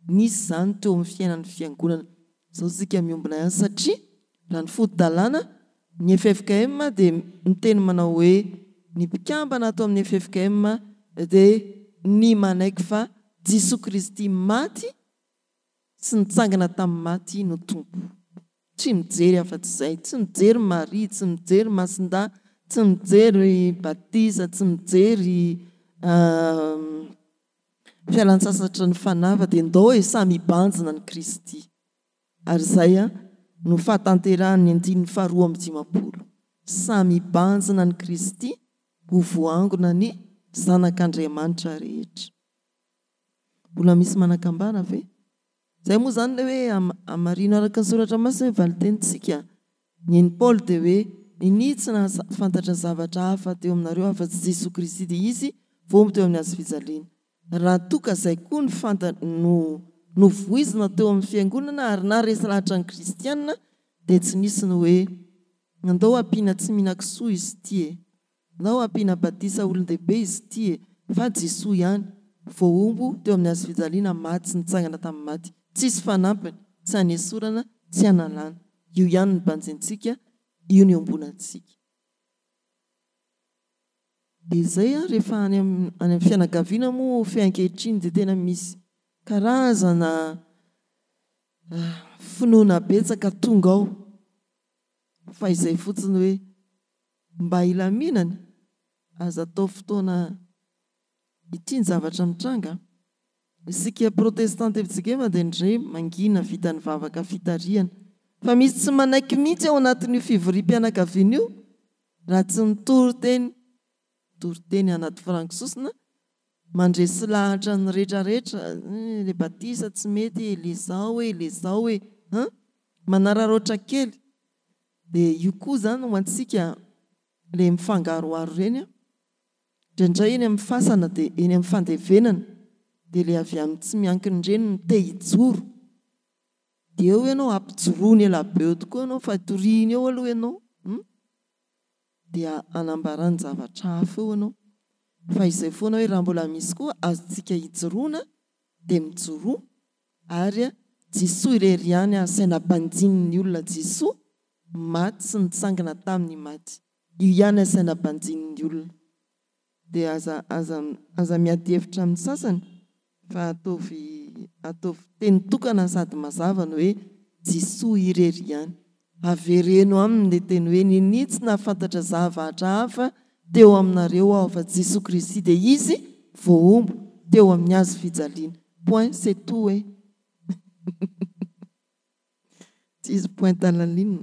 Nisy izany teo amin'ny fiainan'ny fiangonana. Izao isika miombona ihany satria raha ny foto-dalàna, ny ffkm dia miteny manao hoe ny mpikambana ato amin'ny ffkm dia ny manaiky fa Jesoa Kristy maty Tsy nitsangana tamin'ny maty no Tompo. Tsy mijery afa-tsy izay. Tsy mijery Maria, tsy mijery Masindahy, tsy mijery batisa, tsy mijery fialantsasatry ny fanahy fa dia ndao e samy hibanjina an'i Kristy. Ary izay no fahatanterahan'ny andininy faharoa 52. Samy hibanjina an'i Kristy ho voaangona ny zanak'Andriamanitra rehetra. Mbola misy manakambara ve? Izay moa izany ilay hoe hamarino araka ny soratra masina hoe valin-tenintsika. Ny an'i Paoly dia hoe ninia tsy nahafantatra zavatra hafa teo aminareo afa-tsy Jesoa Kristy dia Izy voahombo teo amin'ny hazo fijaliana. Raha toa ka izay koa ny fanta no novoizina teo amin'ny fiangonana ary naharesy lahatra ny kristiana dia tsy nisy ny hoe andao ampiana tsy mihinan-kisoa izy ity e! Nao ampiana batisa olon-dehibe izy ity e! Fa Jesoa ihany, voahombo teo amin'ny hazofijaliana maty sy nitsangana tamin'ny maty. Tsisy fanampiny, tsy hanesorana, tsy hanalana. Io ihany no banjintsika, io no iombonantsika. Dia izay an, rehefa any any amin'ny fianakaviana moa fe ankehitriny dia tena misy karazana finoana betsaka tonga ao. Fa izay fotsiny hoe Mba hilaminana, aza atao fotoana ity ny zavatra mitranga an! Isika protestanta fjkm dia ndre mangina vita ny vavaka fitarihana. Fa misy tsy manaiky mihitsy ao anatin'io fivoriam-pianakaviana io raha tsy mitory teny, mitory teny anaty franco sosona, mandresy lahatra ny retraretra, le batisa tsy mety e, le zao e, le zao e, an! Manararaotra kely. Dia io koa izany ho antsika ilay mifangaroharo ireny an, indraindray eny amin'ny fasana dia eny amin'ny fandevenana dia ilay avy amin'ny tsy miankina ireny no te hijoro, dia eo ianao ampijoroany ela be eo tokoa ianao fa toriany eo aloha ianao hum, dia hanambarany zavatra hafa eo ianao, fa izay foana hoe raha mbola misy koa azontsika ijoroana dia mijoroa Ary Jesoa irery ihany asaina banjinin'ny olona Jesoa maty sy nitsangana tamin'ny maty io ihany asaina banjinin'ny olona dia aza aza aza miady hevitra amin'ny sasany fa ataovy ataovy teny tokana sady mazava ny hoe Jesoa irery ihany avereno aminy le teny hoe ninia tsy nahafantatra zavatra hafa teo aminareo aho fa Jesoa Kristy dia Izy voahombo teo amin'ny hazo fijaliana point c'est tout eh tsisy point à la ligne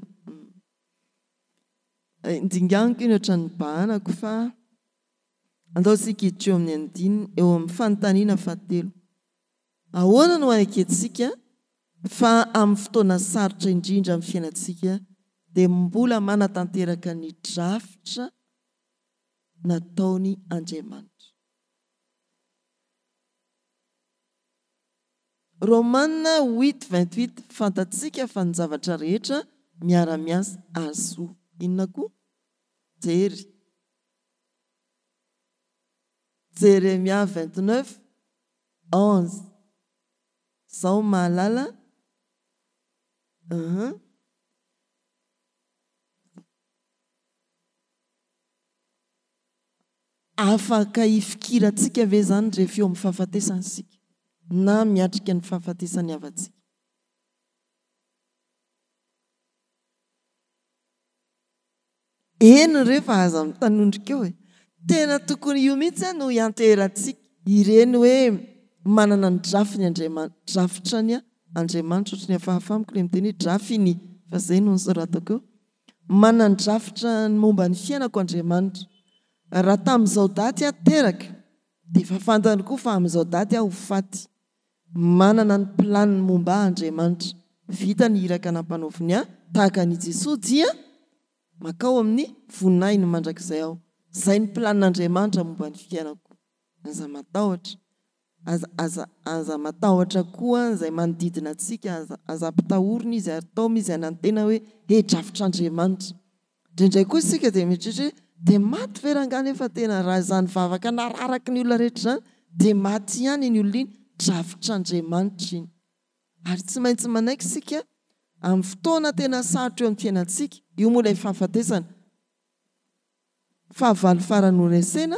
Dinganiko iny ohatran'ny bahanako fa andao isika hiditra eo amin'ny andininy eo amin'ny fanontaniana fahatelo. Ahoana no hanekentsika? Fa amin'ny fotoana sarotra indrindra amin'ny fiainantsika dia mbola manatanteraka ny drafitra nataony Andriamanitra. Romana 8:28 Fantatsika fa ny zavatra rehetra miara-miasa hahasoa. Inona koa? Jery. Jeremia 29, 11 Zao mahalala uhum. Afaka hifikirantsika ve izany rehefa eo amin'ny fahafatesana isika na miatrika ny fahafatesan'ny havantsika? Eny re fa aza mitanondrika eo e! Tena tokony io mihitsy no hianteherantsika. Ireny hoe manana ny drafiny Andriamanitra, drafitrany Andriamanitra, ohatry ny hafahafa amiko ilay miteny hoe drafiny fa izay no nosoratako eo. Manana ny drafitra ny momba ny fiainako Andriamanitra. Raha tamin'izao daty aho teraka dia efa fantany koa fa amin'izao daty aho ho faty. Manana ny planiny momba ahy Andriamanitra. Vita ny iraka nampanaoviny ahy, tahaka an' i Jesoa dia makao amin'ny voninahiny mandrakizay aho. Izay ny planin'Andriamanitra momba ny fiainako. Aza matahotra. Aza, aza, aza matahotra koa izay manodidina antsika. Aza, aza ampitahorina izy ary taomy izy hanantena hoe, he, drafitr'Andriamanitra. Indraindray koa isika dia mieritreritra hoe dia maty ve rangahy nefa tena raha izany vavaka nararaky ny olona rehetra izany dia maty ihany iny olona iny, drafitr'Andriamanitra iny. Ary tsy maintsy manaiky isika amin'ny fotoana tena sarotra eo amin'ny fiainantsika, io moa ilay fahafatesana, fahavalo farany ho resena,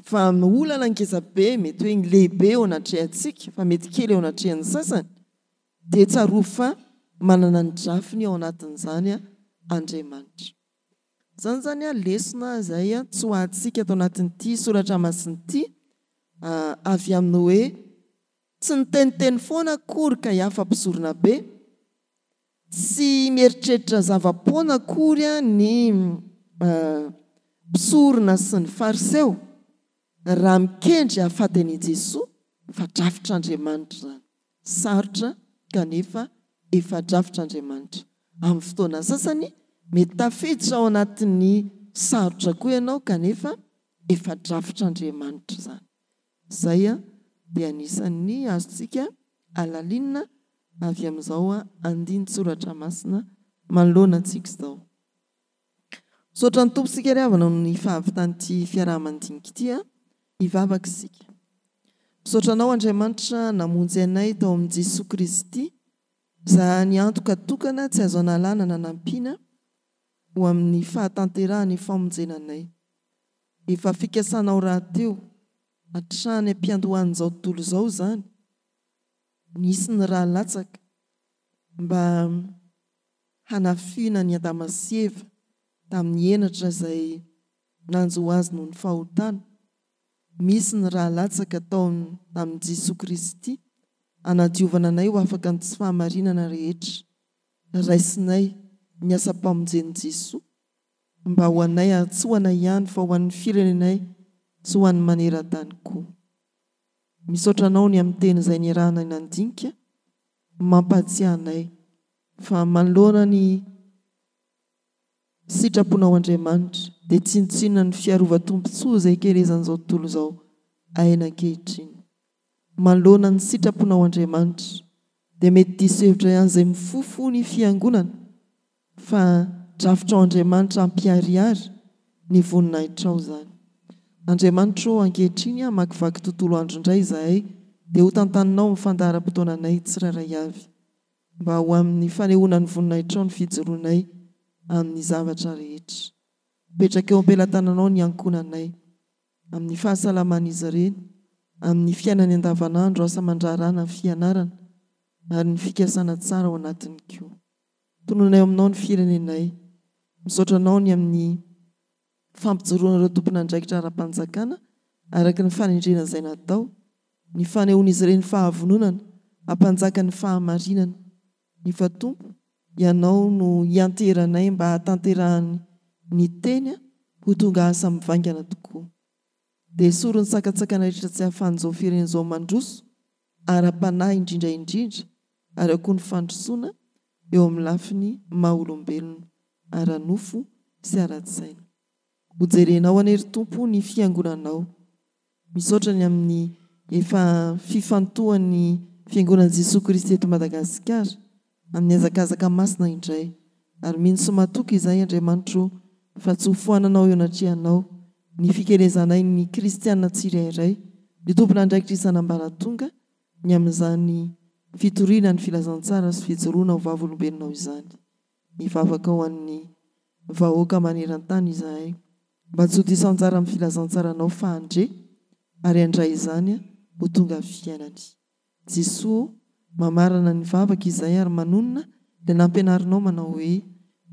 fa amin'ny olana ngeza be mety hoe lehibe eo anatrehantsika fa mety kely eo anatrehan'ny sasany, Dia tsarovy fa manana ny drafiny ao anatin'izany Andriamanitra. Izany izany lesona izay tsoahantsika ato anatin'ity soratra masina ity avy amin'ny hoe tsy niteniteny foana akory Kaiafa mpisoronabe, tsy mieritreritra zava-poana akory ny mpisorona sy ny Fariseo raha mikendry hahafaty an'i Jesoa fa drafitr'Andriamanitra izany. Sarotra kanefa efa drafitr'Andriamanitra. Amin'ny fotoana sasany mety tafiditra ao anatin'ny sarotra koa ianao kanefa efa drafitr'Andriamanitra izany. Izay dia anisan'ny azontsika alalinina avy amin'izao andinin-tsoratra masina manoloana antsika izao. Misaotra ny Tompo isika ry havana noho ny fahavitan'ity fiaraha-mandinika ity a. Hivavaka isika. Misaotra Anao Andriamanitra namonjy anay tao amin'i Jesoa Kristy, izany antoka tokana tsy azo analana na nampiana ho amin'ny fahatanterahan'ny famonjena anay. Efa fikasanao rahateo hatrany am-piandohan'izao tontolo izao izany, nisy ny rà latsaka mba hanafihina an'i Adama sy Eva tamin'ny henatra izay nanjo azy noho ny fahotana. Misy ny rà latsaka tao amin'i Jesoa Kristy hanadiovana anay ho afaka ny tsy fahamarinana rehetra. Raisinay ny asam-pamonjen'i Jesoa mba ho anay ary tsy ho anay ihany fa ho an'ny firenenay sy ho an'ny maneran-tany koa. Misaotra anao ny amin'ny teny izay niarahanay nandinika mampahatsiahy anay fa manoloana ny sitraponao Andriamanitra dia tsinontsinona ny fiarovan-tombontsoa izay ikelezan'izao tontolo izao aina ankehitriny. Manoloana ny sitraponao Andriamanitra dia mety diso hevitra ihany izay mifofo ny fiangonana Fa drafitrao Andriamanitra hampiharihary ny voninahitrao izany. Andriamanitra ô, ankehitriny hamakivaky tontolo andro indray izahay dia ho tantaninao amin'ny fandaharam-potoananay tsirairay avy, mba ho amin'ny fanehoana ny voninahitrao ny fijoroanay amin'ny zavatra rehetra. Mipetraka eo am-pelatananao ny ankohonanay, amin'ny fahasalaman'izy ireny, amin'ny fiainany andavanandro, asa aman-draharaha na fianarana, ary ny fikasana tsara ao anatiny koa. Tononay ao aminao ny firenenay. Misaotra anao ny amin'ny fampijoroana ireo tompon'andraikitra ara-panjakana araka ny fanendrena izay natao, ny fanehoan'izy ireny fahavononana hampanjaka ny fahamarinana. Nefa Tompo, Ianao no ianteheranay mba hahatanterahan'ny ny teny ho tonga asa mivaingana tokoa. Dia esory ny sakantsakana rehetra tsy ahafahan'izao firenena izao mandroso ara-panahy indrindra indrindra. ary ao koa ny fandrosoana eo amin'ny lafiny maha olombelona, ara-nofo sy ara-tsaina. Hojerenao anie ry Tompo ny fiangonanao. Misaotra ny amin'ny efa fifantohan'ny Fiangonan'i Jesoa Kristy eto Madagasikara amin'ny hazakazaka masina indray. Ary mino sy matoky izahay Andriamanitro o fa tsy ho foananao eo anatrehanao ny fikelezanay ny kristiana tsirairay, ny tompon'andraikitra isan'ambaratonga ny amin'izany fitoriana ny filazantsara sy fijoroana ho vavolombelonao izany. Mivavaka ho an'ny vahoaka maneran-tany izahay mba tsy ho diso anjara amin'ny filazantsaranao fa handre ary handray izany ho tonga fiainany. Jesoa ô, mamarana ny vavaka izahay ary manonona ilay nampianarinao manao hoe,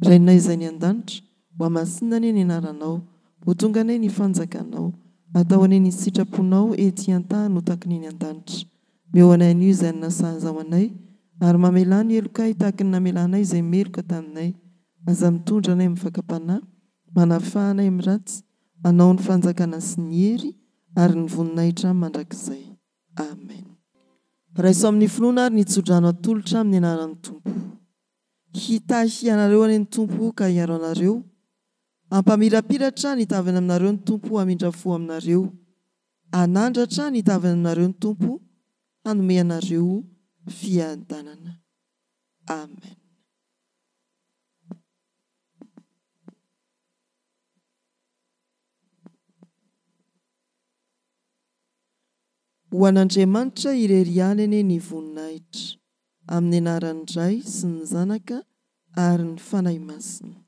Rainay izay any an-danitra, ho hamasinina anie ny anaranao, ho tonga anie ny fanjakanao, atao anie ny sitraponao ety an-tany ho tahaka ny eny an-danitra. Meo anay anio izay hanina sahaza ho anay, ary mamelà ny helokay tahaka ny namelanay izay meloka taminay. Aza mitondra anay amin'ny fakam-panahy, manafaha anay amin'ny ratsy, Anao ny fanjakana sy ny hery ary ny voninahitra mandrakizay. Amen. Raiso amin'ny finoana ary ny tsodrano atolotra amin'ny anaran'ny Tompo. Hitahy anareo anie ny Tompo ka hiaro anareo. Hampamirapiratra ny tavany aminareo ny Tompo hamindra fo aminareo. Hanandratra ny tavany aminareo ny Tompo hanome anareo fiadanana. Amen. Ho an'Andriamanitra irery ihany anie ny voninahitra, amin'ny anaran'ny Ray sy ny Zanaka ary ny Fanahy Masina.